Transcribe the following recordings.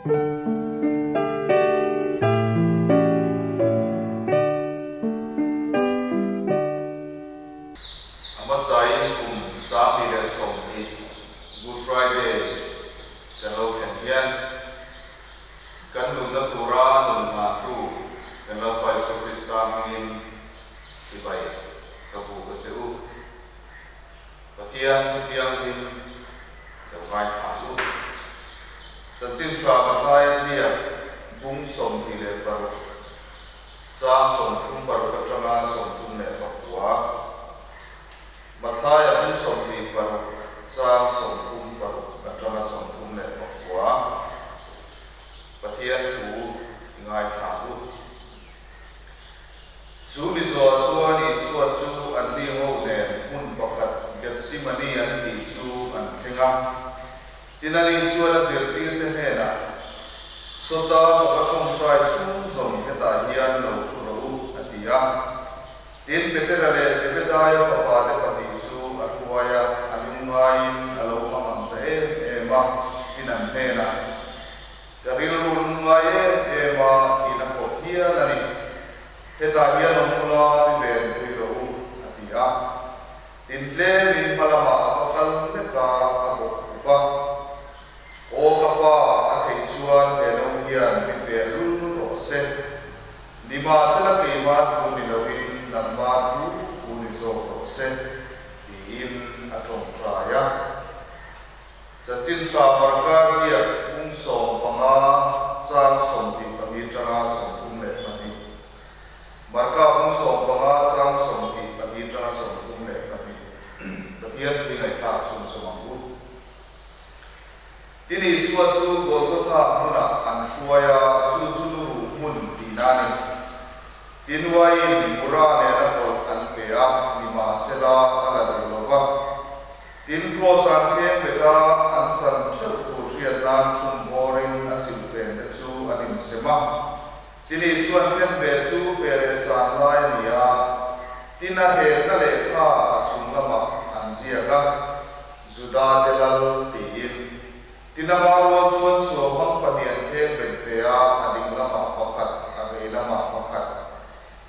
A hmasain kum 2020 Good Friday kan lo thlen hian kan nunna tura nun ngahtu kan Lalpa Isua Krista hmingin chibai ka buk a che u. Pathian thu thianghlim lo ngaithla u. Chanchin tha Mathaia ziak bung 26, chang 36 atanga 39. Mathaia bung 26, chang 36 atanga 39. Pathian thu i ngaithla u. Chu mi zawh chuan Isua chu an mi ho nen hmun pakhat Gethsemane an tih chu an thleng a. Tin ani chuan a zirtirte hnenah, Sawta ka va tawngtai chhung zawng hetah hian lo thu rawh u, a ti a. Tin Petera leh Zebedaia fapate pahnih chu a hruai a, a lungngaiin a lo hmang ang ta em em a, tin an hnenah, Ka rilru lungngai em em a, thihna khawp hial a ni. Hetah hian awm ula mi ven pui rawh u, a ti a. Tin tlemin hma lamah a va kal hlek a, a bawk khup a. Aw ka pa, a theih chuan he lo hian mi pel lul rawh se. Nimahsela keimah thu ni loin nangmah thu thu ni zawk rawh se, tiin a tawngtai a. Chanchin tha Marka ziak pum 15 chang 22 tanga 32. Marka pum 15 chang 22 tanga 32. Pathian tui ngaihthlak chhun sawm ang u. Tin Isua chu Golgotha hmunah an hruai a, chu chu lu ruh hmun tihna a ni. Tin uaiin mura nena pawlh an pe a, nimahsela a la duh lo va. Tin, Kraws an kheng bet a, an chan theuh tur hriat nan chhun bawrin a silhfen te chu an insem a. Tin, Isuan khen ve chu fe leh san lai a ni a, tin a hekna lehkha a chung lamah an ziak a, Juda te lal tiin. Tin, ama rual chuan suamhmang pahnih an kheng bet ve a, a ding lamah pakhat, a vei lamah pakhat.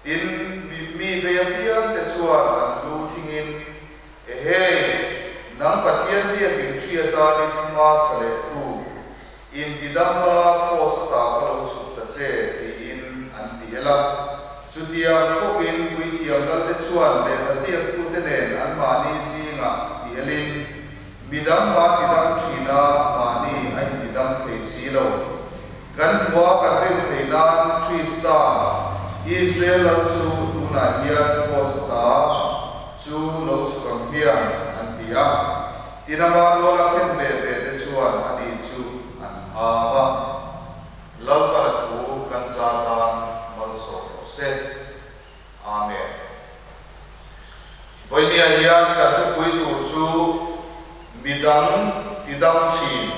Tin, mi vei apiang te chuan an lu thingin, Ehei! Nang Pathian biakin hriata ni thuma sa leh tu, intidam la kraws ata ka lo chhuk ta che, tiin an ti el a. Chutiang bawkin puithiam lalte chuan lehkha ziaktute nen anmahni zingah ti elin, Midang mah tidam thin a, mahni a intidam thei si lo. Kan hmua kan rin thei nan Krista, Israel lal chu tunah hian kraws ata chu lo chhuk ang hmiang, an ti a. Tin ama ruala khen ve ve te chuan ani chu an hau a. Lalpana thu kan za tan malsawm rawh se. Amen. Vawinia hian kan thupui tur chu midang tidam thin,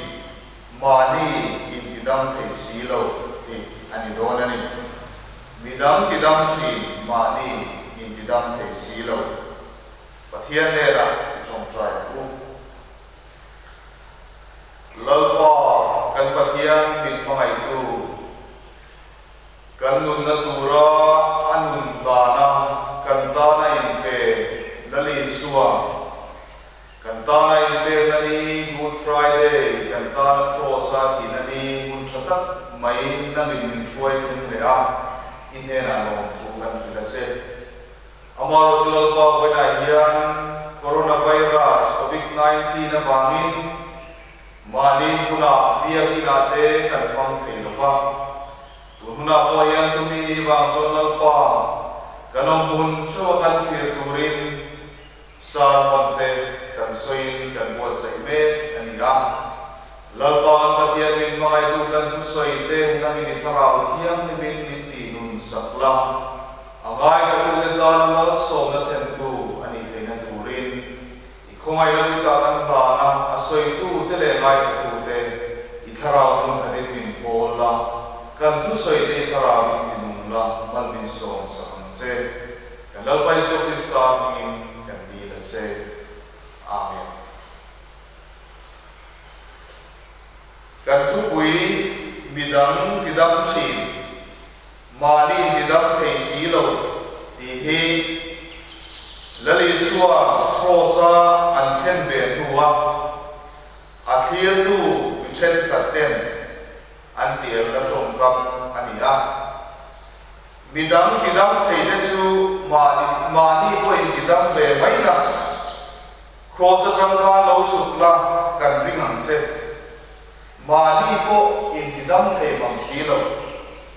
mahni intidam thei si lo tih a ni dawn a ni. Midang tidam thin, mahni intidam thei si lo. Pathian hnenah i tawngtai ang u. Lalpa, kan Pathian min hmangaihtu. Kan nunna tura a nun hlana kan tana inpe Lal Isua, kan tana inpekna ni Good Friday, kan tana Kraws-a thihna ni hun tha tak mai nangin min hruai thleng leh a, i hnenah lawmthu kan hrilh a che. Amaherawhchu Lalpa vawiinah hian Coronavirus, Covid 19 avangin Mahni hmunah biakinah te kan hmang thei lo va, tun hunah pawh hian chumi ni vang chuan Lalpa kan awm hmun theuha kan thlir turin sermon te kan sawiin kan buatsaih mek a ni a. Lalpa kan Pathian min hmangaihtu kan thusawi te nangin i thlarau thianghlimin min tihnun sak la, a ngaithlatute tan malsawmna thlentu a nih theihna turin I khawngaihna kutah kan hlan a, a sawitute leh ngaithlatute i thlarau hmun khatin min pawl la, kan thusawite i thlarau in ti nung la, mal min sawm sak ang che. Kan Lalpa Isua Krista hmingin kan dil a che. Amen. Kan thupui. Midang tidam thin, mahni intidam thei si lo tih hi Lal Isua Kraws-a an khen ve hnua a thlirtu mi thenkhat ten an tielna tawngkam a ni a. Midang tidam thei te chu mahni mahni pawh intidam ve mai la, Kraws atang khan lo chhuk la kan ring ang che. Mahni pawh intidam thei mang si lo,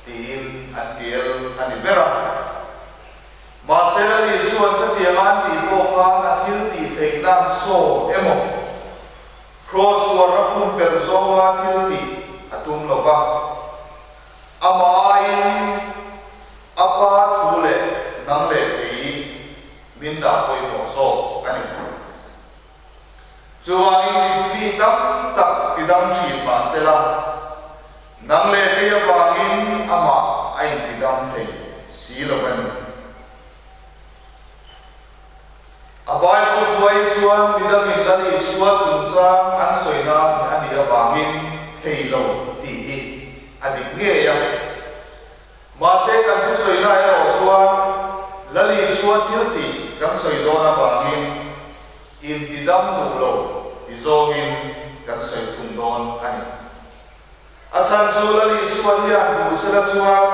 tiin an tiel a ni ber a. Mahse Lal Isua'n khatianga an tih pawh khan a thil tih theihna saw emaw, Kraws tuarna pumpelh zawnga thil tih a tum lo va. Amah aiin a Pa thu leh nang leh kei min dah pawimawh zawk a ni. Chuvangin mi tam tak tidam thin mah sela, nang leh kei avangin amah a intidam thei si lo a ni. A Bible thuai chuan midamin Lal Isua chungchang an sawina a nih avangin thei lo tih hi a dik ngei a. Mahse kan thusawi lai erawh chuan Lal Isua thil tih kan sawi dawn avangin intidam duh lo ti zawngin kan sawi thung dawn a ni. A chhan chu Lal Isua hian duhsela chuan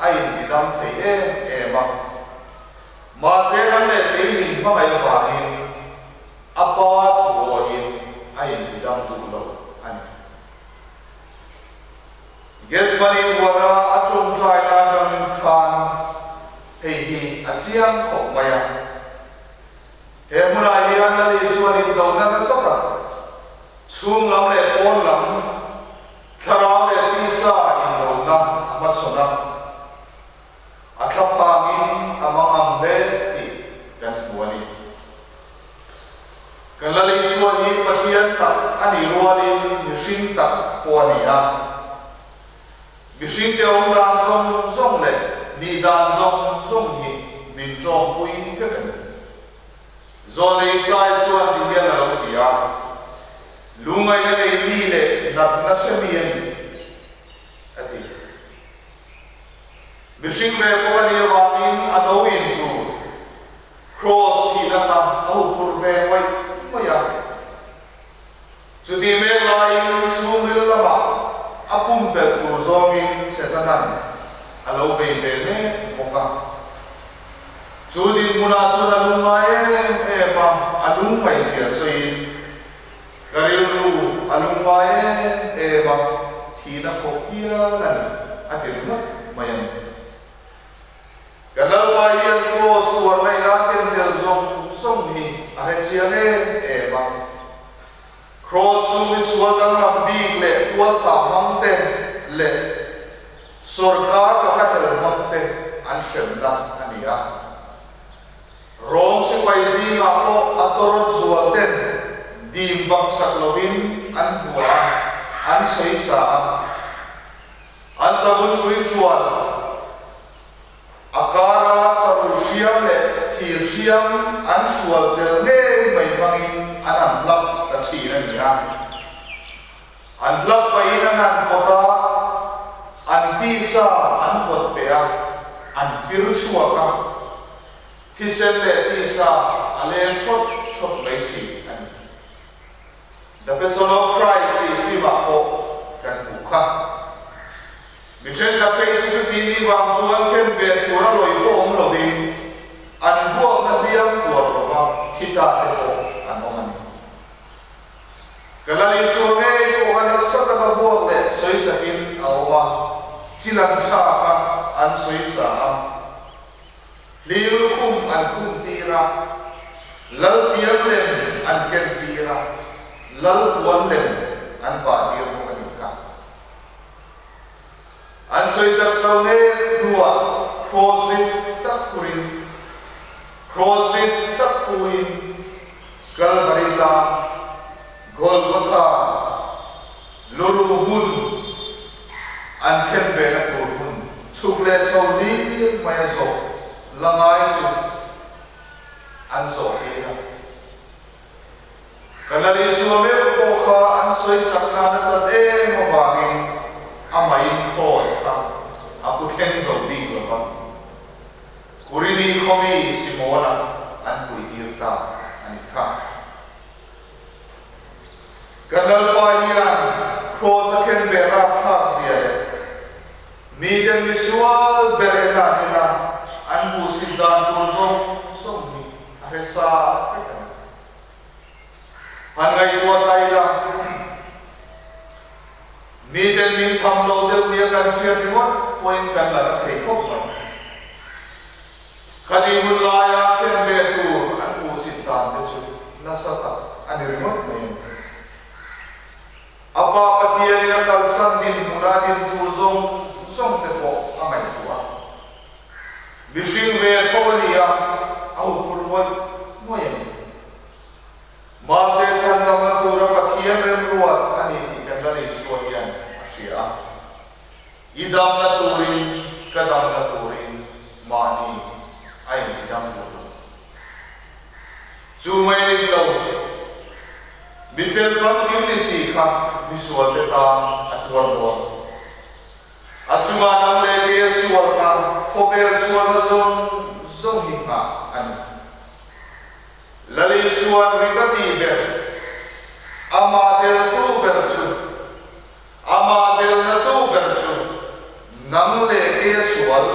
a intidam thei em em a. Mahse ram leh kei min hmangaih avangin a Pa thuawiin a intidam duh lo a ni. Gethsemane huara a tawngtaina atangin khan hei hi a chiang khawp mai a. He hmunah hian Lal Isuan indona nasa tak, chhung lam leh pawn lam, thlarau leh tisa indona a hmachhawn a. A thlaphangin a mangang hle tih kan hmu a ni. Kan Lal Isua hi Pathian tak a nih rualin mihring tak pawh a ni a. Mihringte awm dan zawng zawng leh nih dan zawng zawng hi min tawngpui vek a ni. Zawnei Isai chuan ti hian a lo ti a, Lungaihna nei mi leh natna hre mi a ni, a ti. Mihring ve bawk a nih avangin a no in tur Kraws thihna kha a huphurh ve ngawih ngawih a. Chutih mek laiin chhungril lamah a pumpelh tur zawngin Setana'n a lo bei ve mek bawk a. Chu dinhmunah chuan a lungngai em em a, a lungngaihzia sawiin, Ka rilru a lungngai em em a, thihna khawp hial a ni, a ti ringawt mai a ni. Ka Lalpa hian Kraws tuarna ina ken tel zawng zawng hi a hre chiang em em a. Kraws chu misual danglam bik leh tualthah hmang te leh sawrkar laka hel hmang te an hremna a ni a. Rom sipai zingah pawh a tawrawt zual ten dim baksak lovin an vua a, an sawisa a. An savun hrui hrual, a kara saru hriam leh thir hriam an hrual tel ngei mai hmangin an han hlap ta thin a ni a. An hlap pahin an han pawt a, an tisa an pawt peh a, an pir chhuak a, thisen leh tisa a leng thawt thawt mai thin a ni. The Passion of Christ tih film-ah pawh kan hmuh kha. Mi thenkhat phei chu chuti ni vang chuan khen ven tur a lawi pawh awm lovin an vuakna hliam tuar lova thi ta te pawh an awm a ni. Ka Lal Isua ngei pawh kha nasa taka vuak leh sawisakin a awm a, chil an chhak a, an sawisa a. Hlir lukhum an khum tir a, lal tiang lem an ken tir a, lal puan lem an vah tir bawk a nih kha. An sawisak chho nek hnuah kraws rit tak purin, kraws rit tak puin Kalvari tlang, Golgotha, Luru hmun an khen vena tur hmun chhuk leh chho hlir mai a zawh la ngai chu an zawh tir a. Ka Lal Isua meuh pawh kha an sawisak na nasat em avangin a mahin. thleng zo bik lo va. Kurini khaw mi Simona an puitir ta a nih kha. Kan Lalpa hian Kraws a khen ve rapthlak zia leh miten misual ber en ah en a an hmuhsit dan tur zawng zawng hi a hre sa vek a ni. Han ngaihtuah ta ila, miten min tham lo deuh nia kan hriat ringawt pawhin kan la na thei khawp mai. Khati hun laia ken ve tur an hmuhsit dan te chu nasa tak a ni ringawt mai a ni. A Pa Pathianin a kalsan dinhmuna din tur zawng zawng te pawh a ngaihtuah a. Mihring ve tho a ni a, a huphurh ngawih ngawih a ni. Mahse chhandamna tura Pathian remruat a ni tih kan la nei sual hian a hria a. I damna turin ka damna turin mahni a inti dam duh lo. Chu mai nih lo, mi fel famkim ni si kha misualte tan a tuar dawn. A chungah nang leh kei a sualna, khawvel sualna zawng zawng hi nghah a ni. Lali suan ri ka tih ber, amah deltu ber chu Amah delna tu ber chu nang leh keia sual,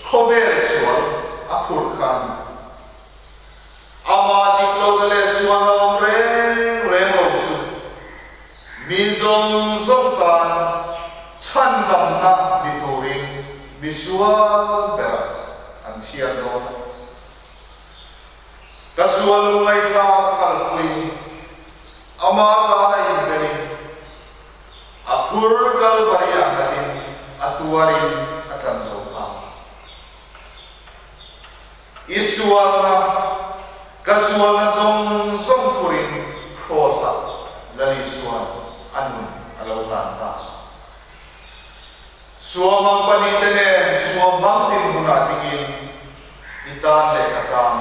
khawvel sual a phurh kha a ni. Amah dik lohna leh sualna awm reng reng lo chu mi zawng zawng tan chhandamna ni turin mi sual berah an chhiar dawn a. Ka sual lu ngaihthlak kalpui ama tana inbenin a phur Kalvari ah nghatin a tuarin a tlan zo ta. I sualna, ka sualna zawng zawng phurin Kraws ah Lal Isuan a nun a lo hlan ta. Suamhmang pahnihte nen suamhmang dinhmunah dingin i tan leh ka tan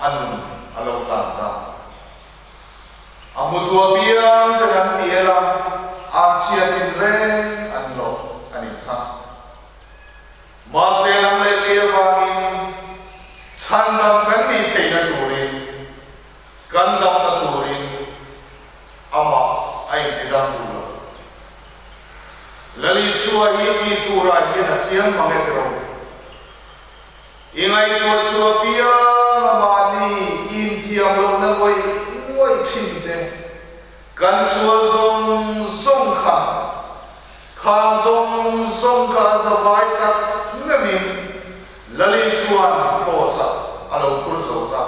a nun a lo hlan ta. A hmutu apiang ten an ti el a, an chhiatin reng an lawh a nih kha. Mahse lam leh ke avangin chhandam kan nih theihna turin, kan damna turin amah a intidam duh lo. Lal Isua hi ti turah hian a chiang mang e tiraw? I ngaihtuah chu apiang a mahni inthiam lohna ngawih ngawih thin te, kan sual zawng zawng kha, khang zawng zawng kha a zavai tak meuhin Lal Isua'n Kraws-ah a lo phur zo ta.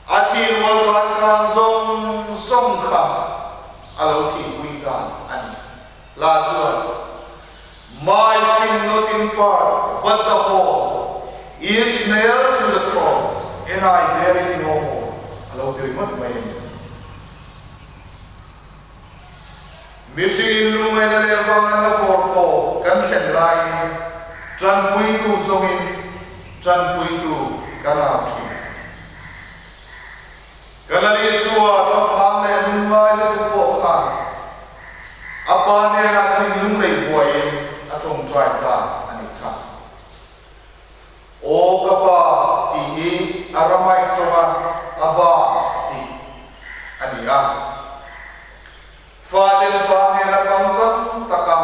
A thih rual khan khang zawng zawng kha a lo thihpui ta a ni. Hla chuan, My sin not in part but the whole is nailed to the cross and I bear it no more a lo ti ringawt mai a ni. Mihringin lungaina leh vanganna bawr tawp kan thlen laiin tanpuitu zawngin tanpuitu kan au thin. Ka Lal Isua thlaphang leh lungngai lutuk pawh khan a Pa hnenah thinlung lei buaiin a tawngtai ta a nih kha. Aw ka Pa tih hi Aramaic tawnga Abba tih a ni a. Faten Pa hnena pangchang taka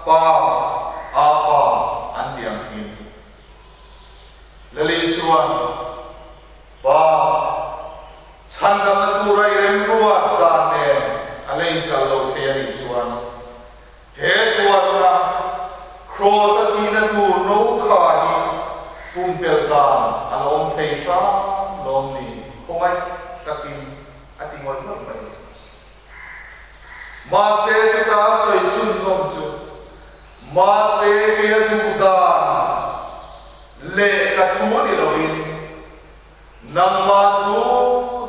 Pa, Apa an ti ang hi. Lal Isua'n Pa, chhandamna tura i remruat dan nen a la inkal lo thei a nih chuan, he tuarna, Kraws a thihna tur no kha hi pumpelh dan a la awm thei hram lawm ni khawngaih takin a ti ngawih ngawih mai. Mahse chuta a sawi chhunzawm chu, Mahse kei a duh dan leh ka thu ni loin nangmah thu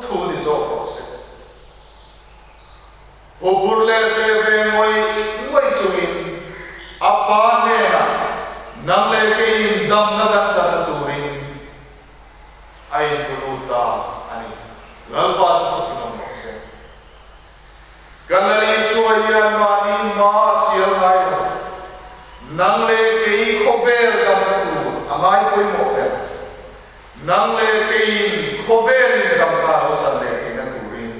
thu ni zawk rawh se. Huphur leh hreh ve ngawih ngawih chungin a pa hnenah nang leh keiin damna kan chana turin a intulut ta a ni. Lalpa chu fakin awm rawh se. Kan Lal Isua hian mahni hma a sial ngai lo. Nang leh kei khawvel. Nang leh keiin khawvelin damna a lo chan leh theihna turin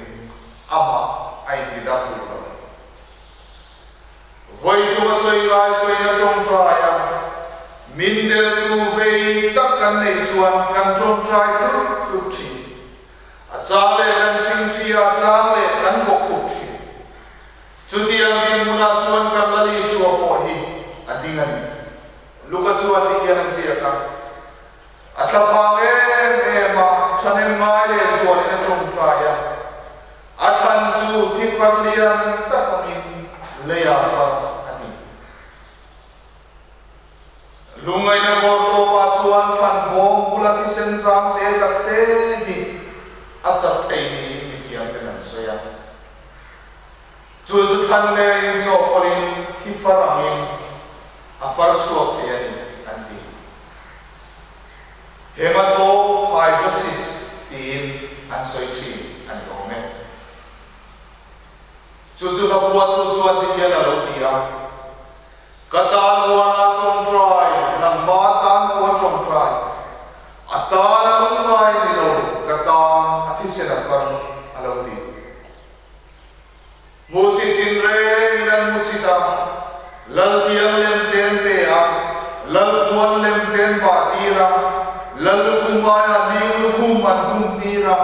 amah a intidam duh lo. Vawi thum a sawi ngai sawina tawngtai a, min deltu vei tak kan neih chuan kan tawngtai tlut tlut thin. A chang leh kan thingthi a, a chang leh kan bawk khup thin. Chutiang dinhmunah chuan kan Lal Isua pawh hi a ding a ni. Luka chuan ti hian a ziak a, A thlaphang em em a, thahnem ngai leh zualin a tawngtai a. A thlan chu thi far lian tak angin leiah far a ni. Lungngaihna bawr tawpah chuan thlan bawm bula thisen zam te tak te hi a chak thei niin mithiam ten an sawi a. Chu chu thlan nen inchawhpawlhin thi far angin a far chhuak thei a ni an ti. Hematohydrosis tiin an sawi thin a ni awm e. Chu chu ka puatu chuan ti hian a lo ti a, Ka tan huan a tawngtai, nangma tan pawh a tawngtai. A tan a lungngai ni lo, ka tan a thisen a far a lo ti. Hmuhsit tinrengin an hmusit a, lal tiang lem te an pe a, lal puan lem te an bah tir a, lal lukhum aiah hling lukhum an khum tir a,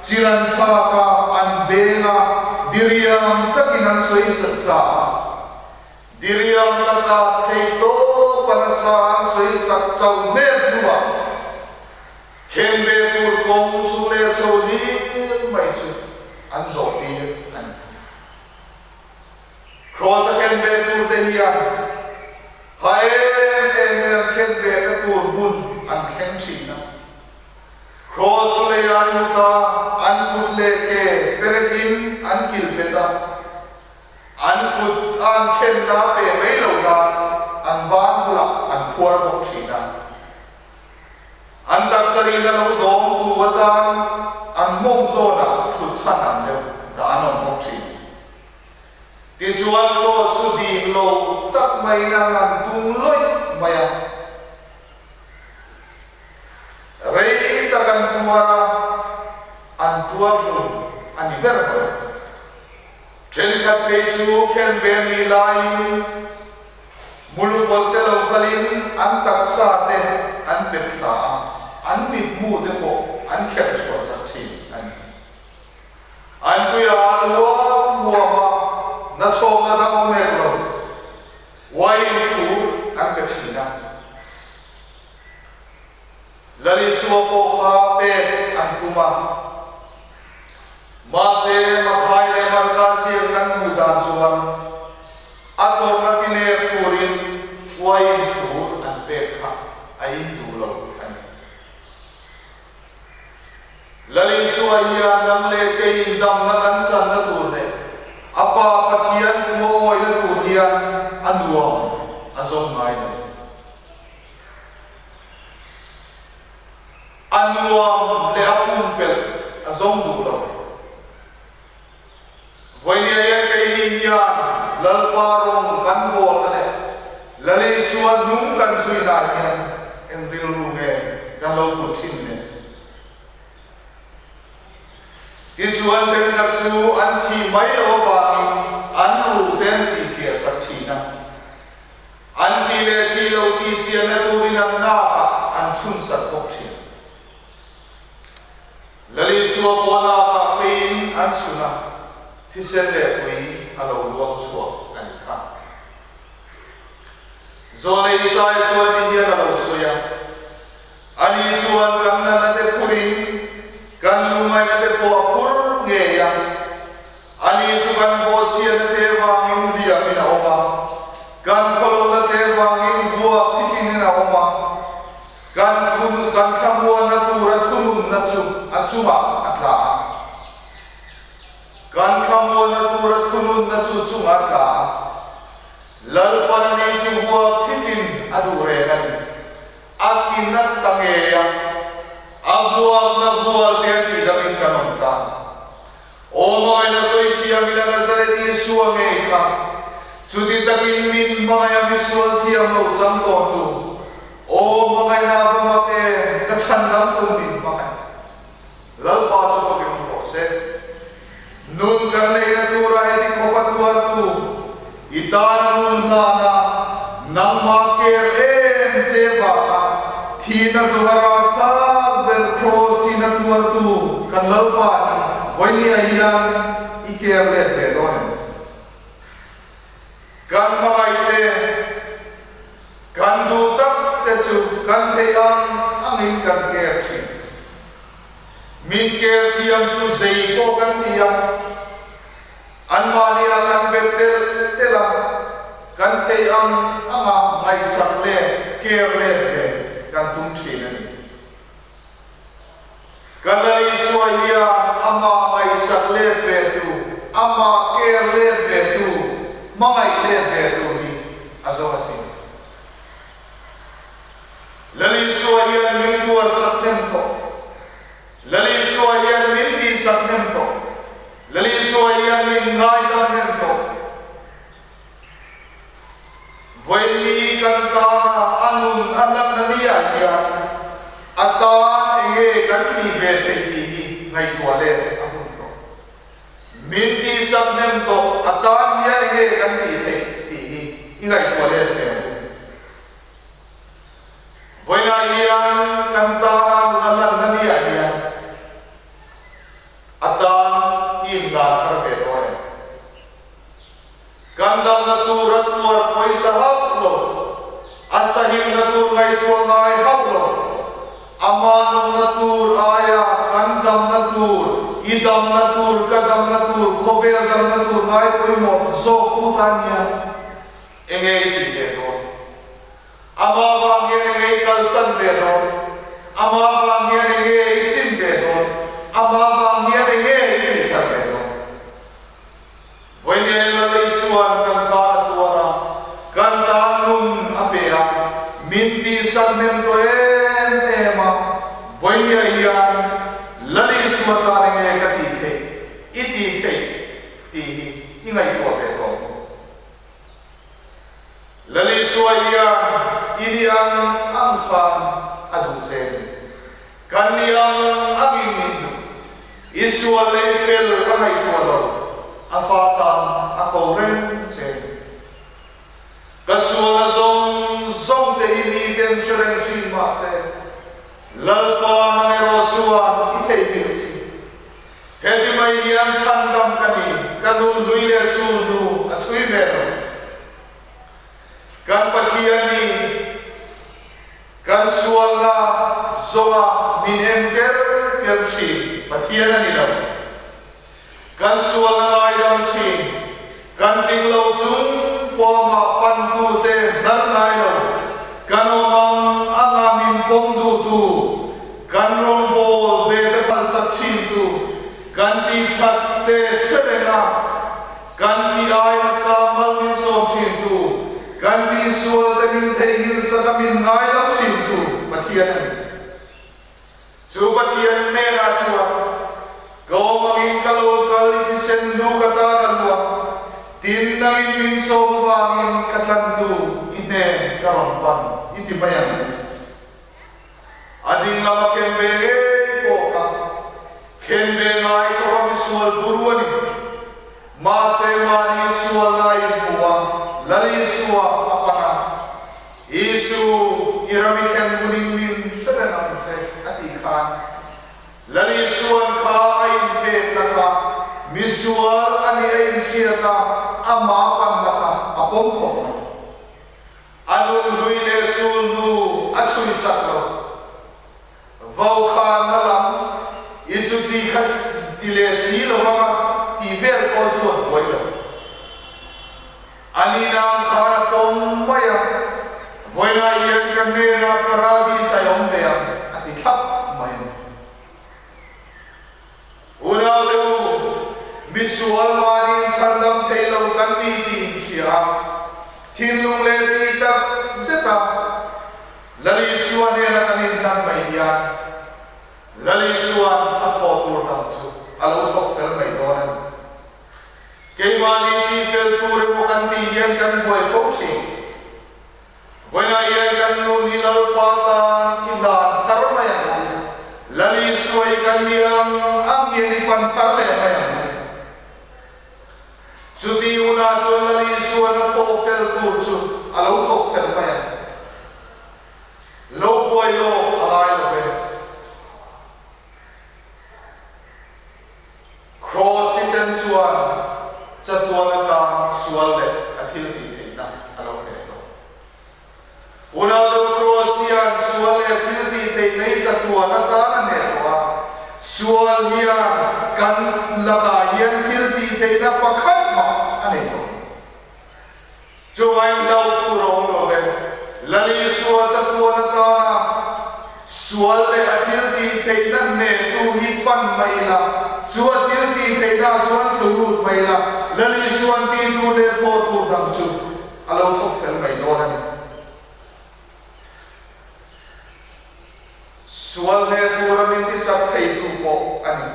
chil an thlak a, an beng a, diriam takin an sawi sat sa a. Diriam taka thei tawp a nasa an sawi sak chauh hnek hnuah Khen ve tur kawng chu leh chho hlir mai chu an zawh tir a ni. Kraws a khen ve tur te hian ha em em in an khen ve na tur hmun an thleng thin a. Kraws chu lei an mut a, an kut leh ke perek in an kil bet a. An kut a an khenna pe mai lo nan an ban bulah an phuar bawk thin a. An taksa rin a lo dawm tu atan an mawng zawnah thut chhan ang deuh dah an awm bawk thin. Tichuan Kraws chu dim lo tak maiin an han tung lawih mai a. Rei tak an tuar a, an tuar hlum a ni ber mai. Thenkhat phei chu khenbe ni laiin Mulukawlh te lo kalin an taksa te an pet thla a, an mithmu te pawh an kherh chhuah sak thin a ni. An tuia an luam huam a, nachhawkna dang awm hek lo, wine thu an pe thin a. Lalisua pawh kha pek an tum a. Mahse, Mathai leh Marka ziak kan hmuh dan chuan a tawrhna pilek turin uaiin thur an pek kha a in duh lo a ni. Lalisua hian nang leh keiin damna kan channa tur leh a Pa Pathian thu a awihna tur hian a nuam a zawng ngai lo. A nuam leh a pumpelh a zawng duh lo. Vawinia hian keini hian Lalpa rawng kan bawlna leh Lal Isua hnung kan zuinah hian eng rilru nge kan lo put thin le? Tichuan thenkhat chu an thih mai loh avangin an ruh te an tihfiah sak thin a. An thi leh thi lo tih chianna turin an nakah an chhun sak bawk thin. Lal Isua pawh nakah feiin an chhun a, thisen leh tui a lo luang chhuak a ni kha. Zawhna Isaia chuan ti hian a lo sawi a, Ani chuan kan nana te phurin kan lungaina te pawh a phur ngei a, Ani chu kan bawhchhiatna te vangin hliamin a awm a, kan khawlohna te vangin buak thitinin a awm a, kan thun kan thlamuanna tura thununna chu a chungah a tla a. Kan thlamuanna tura thununna chu chungah a tla a. Lalpan ani chu buak thitlin a duh reng a ni. A ti nat ta ngei a, a buakna vual te an tihdamin kan awm ta. Aw mawina sawi thiam ila Nazareth Isua ngei kha, chuti takin min hmangaih a misual thiam lo chang tawn tu. Aw hmangaihna va mak em, ka chhandamtu min hmangaih. Lalpa chu ka min rawh se. Nun kan neihna tura heti khawp a tuartu, i tana nun hlana nangmah ker em che vanga thihna zawnga rapthlak ber Kraws thihna tuartu kan Lalpa hi vawinia hian i ker let ve dawn em? Kan hmangaihte, kan duh tak te chu kan theih ang angin kan ker thin. Min ker thiam chu zei pawh kan ti a, anmahnia kan bet telh telh a, kan theih ang anga ngaihsak leh ker let ve kan tum thin a ni. Ka Lal Isua hian amah ngaihsak let ve tu, amah ker let ve tu, hmangaih let ve tu hi a zawng asin. Lal Isua hian min tuarsak hnem tawh. Lal Isua hian min tihsak hnem tawh. Lal Isua hian min ngaidam hnem tawh. Vawiinni kan tana a nun a hlatna niah hian a tan enge kan tih ve theih tih hi ngaihtuah let a hun tawh. Min tihsak hnem tawh a tan hian enge kan tih theih tih hi i ngaihtuah let ve ang u. Vawiinah hian kan tana nun a hlatna niah hian a tan i inlan thar ve dawn em? Kan damna tur a tuar pawisa hauh lo, a sahimna tur ngaihtuah ngai hauh lo, ama nawmna tur aia kan damna tur, i damna tur, ka damna tur, khawvel damna tur ngai pawimawh zawk tu tan hian enge i tih ve dawn? Ama vang hian enge i kalsan ve dawn? Ama vang hian enge i sim ve dawn? Ama vang hian enge i tihthar ve dawn? Vawiin Lal Isua'n kan tan a tuar a, kan tan nun a pe a, min tihsak hnem tawh em em a, vawinia hian Lal Isua tan enge ka tih theih, i tih theih tih hi i ngaihtuah ve tawh ang u. Lal Isua hian i ni ang ang khan a duh che ni. Kan ni ang angin min duh. I sual lei fel a ngaihtuah lo, a fa tan a ko reng che ni. Ka sual a zawng zawng te hi mi ten hre reng thin mah se, Lalpa nang erawh chuan i theihnghilh si. Heti mai hian chhandam ka ni, ka nun hlui leh sul hnu a chhui ve lo. Kan Pathian hi kan sualna zawnga min en ker ker thin Pathian a ni lo. Kan sualna ngaidam thin, kan tling lo chung pawmah pantute hnar ngai lo, kan awm ang anga min pawm duhtu, kan rawngbâwl ve te phalsak thintu, kan tihthat te hre reng a, kan ti ai nasa mal min sawm thintu, kan tihsual te min theihnghilh sak a min ngaidam thintu Pathian a ni. Chu Pathian hnenah chuan, Ka awm angin ka lo kal i thisen hnu ka tan a luang, tin nangin min sawm avangin ka tlantu i hnen ka rawn pan i ti mai ang. A ding lama ken ve ngei pawh kha khen ve ngai khawpa misual buru a ni. Mahse mahni sualna a inhmu a, Lal Isua a pan a. Isu, i ram i thlen hunin min hre reng ang che, a tih khan Lal Isuan kha a inpekna kha misual a nih a inhriat a, amah panna kha a pawm khawp mai. A nun hlui leh sul hnu a chhui sak lo. Vaukhanna lam i chuti kha ti leh si lo anga tih vel pawh chu a buai lo. A ni nang khan a pawm mai a, vawiinah hian ka hnenah paradis a awm ve ang a ti thlap mai a ni. Unau te u, misual mahni chhandam thei lo kan ni tih in hria a, thinlung leh tih tak zet a Lal Isua hnena kan inhlan mai hian Lal Isua'n a thawh tur dang chu a lo thawk fel mai dawn a ni. Keimahni tih fel tur emaw kan tih hian kan buai fo thin. Vawiinah hian kan nun hi Lalpa tan i hlan thar mai ang u. Lal Isua hi kan ni ang ang hian i pan thar leh mai ang u. Chuti hunah chuan Lal Isua'n a thawh fel tur chu a lo thawk fel mai ang. Lo buai lawk a ngai lo ve. Kraws thisen chuan chatuan atan sual leh a thil tih theihna a lo hneh tawh. Unau Kraws hian sual leh thil tih theihna hi chatuan atan a hneh tawh a, sual hian kan lakah hian thil tih theihna pakhat mah a nei tawh lo. Chuvain hlau tur a awm lo ve. Lal Isua chatuan atana sual leh a thil tih theihna hnehtu hi pan mai ila, chu a thil tih theihna chuan tlu lut mai ila, Lal Isua'n tih tur leh thawh tur dang chu a lo thawk fel mai dawn a ni. Sual hneh tura min ti chak theitu pawh a ni.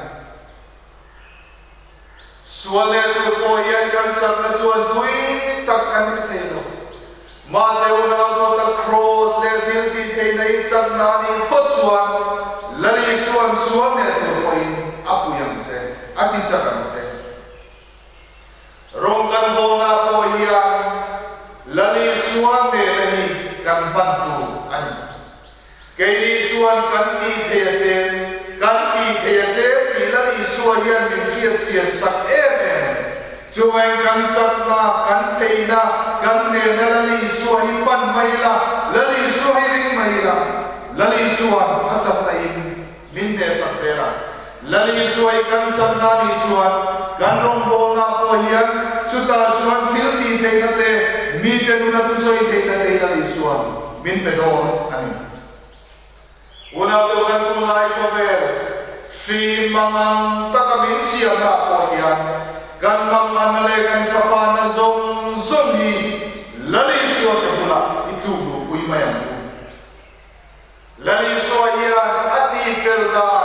Sual leh tur pawh hian kan chakna chuan thui tak kan ti thei lo. Mahse unau dawta Kraws leh thil tih theihna i chakna a nih phawt chuan Lal Isua'n sual leh tur pawhin a pui ang che, a ti chak ang che. Rawng kan bawlna pawh hian Lal Isua hnehna hi kan hman tur a ni. Keini chuan kan tih thei a tlem, kan tih thei a tlem tih Lal Isua hian min hriat chian sak em em a ni. Chuvangin kan chakna, kan theihna, kan nehna Lal Isua hi pan mai ila, Lal Isua hi ring mai ila, Lal Isua'n a chakna in min hnehsak zel a. Lal Isua hi kan chakna a nih chuan kan rawngbawlna pawh hian chutah chuan thil tih theihna te, mite nuna thusawi theihna te hi Lal Isua'n min pe dawn a ni. Unau kan tunlai khawvel hri mangang taka min siamna ah pawh hian kan manganna leh kan thlapanna zawng zawng hi Lal Isua ke bulah i tluk luhpui mai ang u. Lal Isua hian a tihfel dan,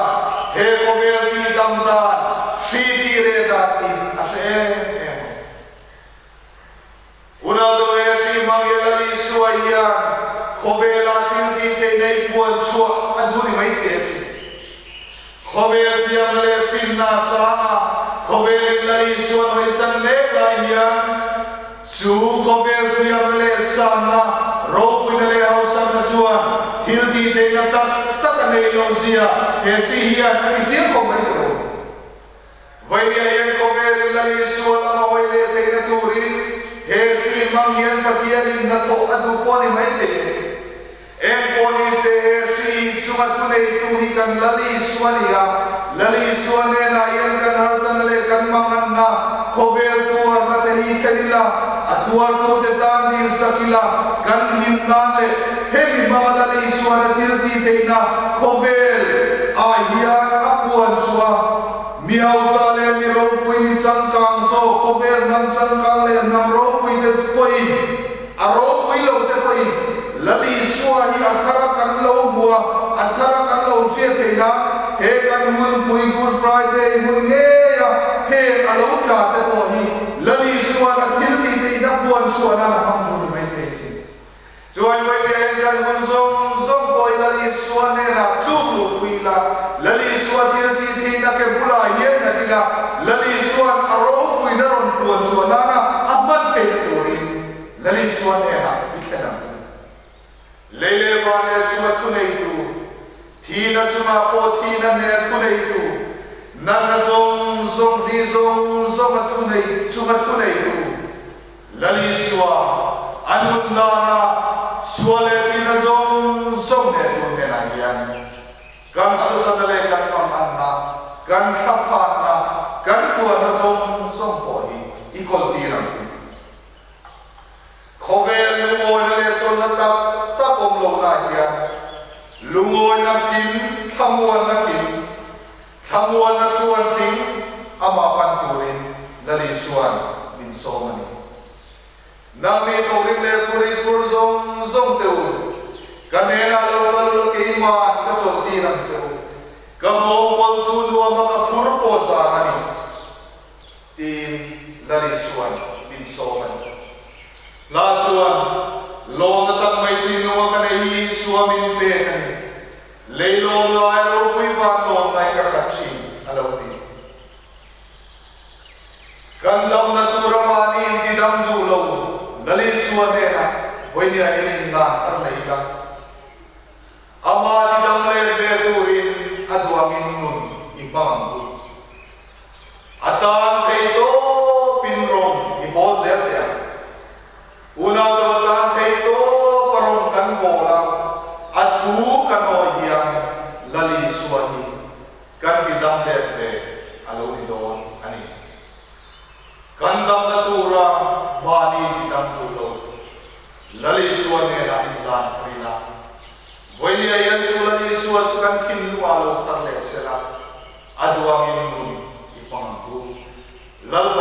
he khawvel tihdam dan, hri tihreh dan hi a hre em em ang. Unau deuh he hri hmang hian Lal Isua hian khawvela thil tih theihna i puan chhuah a duh ni mai thei a si. Khawvel thiamna leh finna a sang a, khawvelin Lal Isua hawisan mek lai hian chu khawvel thiamna leh sanna, ropuina leh hausakna chuan thil tih theihna tak tak a neih loh zia he hri hian a ti chiang khawp mai tawh. Vawinia hian khawvelin Lal Isua lama hawi leh theihna turin he hri hmang hian Pathianin hnathawh a duh pawh a ni mai thei e. Eng pawh ni se he hri chunga thuneitu hi kan Lal Isua a ni a, Lal Isua hnenah hian kan harsatna leh kan manganna, khawvel tuarna te hi thlen ila, a tuartute tan dilsak ila, kan him nan leh hemi hmanga Lal Isuana thil tih theihna khawvel ah hian a puan chhuah a. Mi hausa leh mi ropui mi changkang zawk khawvel hnam changkang leh hnam ropui te pawhin A ropui lo te pawhin Lal Isua hi a thar a kan lo hmu a, a thar a kan lo hriat theih nan he kan hunpui Good Friday hun ngei a heng a lo tla te pawh hi Lal Isua'n a thil tih theihna puan chhuah nan a hmang dun mai thei sin. Chuan Vawinia hian kan hun zawng zawng pawh hi Lal Isua hnenah tluk luh pui ila, Lal Isua thil tih theihna ke bulah hian nghat ila, Lal Isua'n a ropuina rawn puan chhuah nana a hman theihna turin Lal Isua hnenah i thlen ang u. Lei leh van leh chunga thuneitu, thihna chungah pawh thihna hneh thuneitu, natna zawng zawng hri zawng zawnga thunei chunga thuneitu, Lal Isua a nun dana sual leh tihna zawng zawng hneh tur hnenah hian kan harsatna leh kan manganna, kan thlaphanna, kan tuarna zawng zawng pawh hi i kawltir ang u. Khawvel lungawina leh chawlhna tak tak awm lohna hian lungawina kim, thlamuanna kim, Thlamuanna tluantling amah pan turin Lal Isua'n min sawm a ni. Nangni thawkrim leh phurin phur zawng zawng teh u, ka hnenah lo kal ula keima'n ka chawlhtir ang che u, ka nghawngkawl chu nuama ka phur pawh zan a ni, tiin Lal Isua'n min sawm a ni. Hla chuan lawmna tak mai thil. a lo ti. Kan damna tura mahni intidam duh lo Lal Isua hnenah vawinia hian inlan thar leh ila, Amah tidam let ve turin a duangin nun i hmang ang u. A tan thei tawpin rawng i bawl zel teh ang. Unau deuh a tan thei tawp a rawng kan bawl a, a thu kan awih hian Lal Isua hi kan ti dam let ve a lo ni dawn a ni. Kan damna tura mahni ti dam duh lo Lal Isua hnenah inlan thar ila, vawinia hian chu Lal Isua chu kan thinlungah lo thar leh sela, a duangin nun i hmang ang u. Lalpa.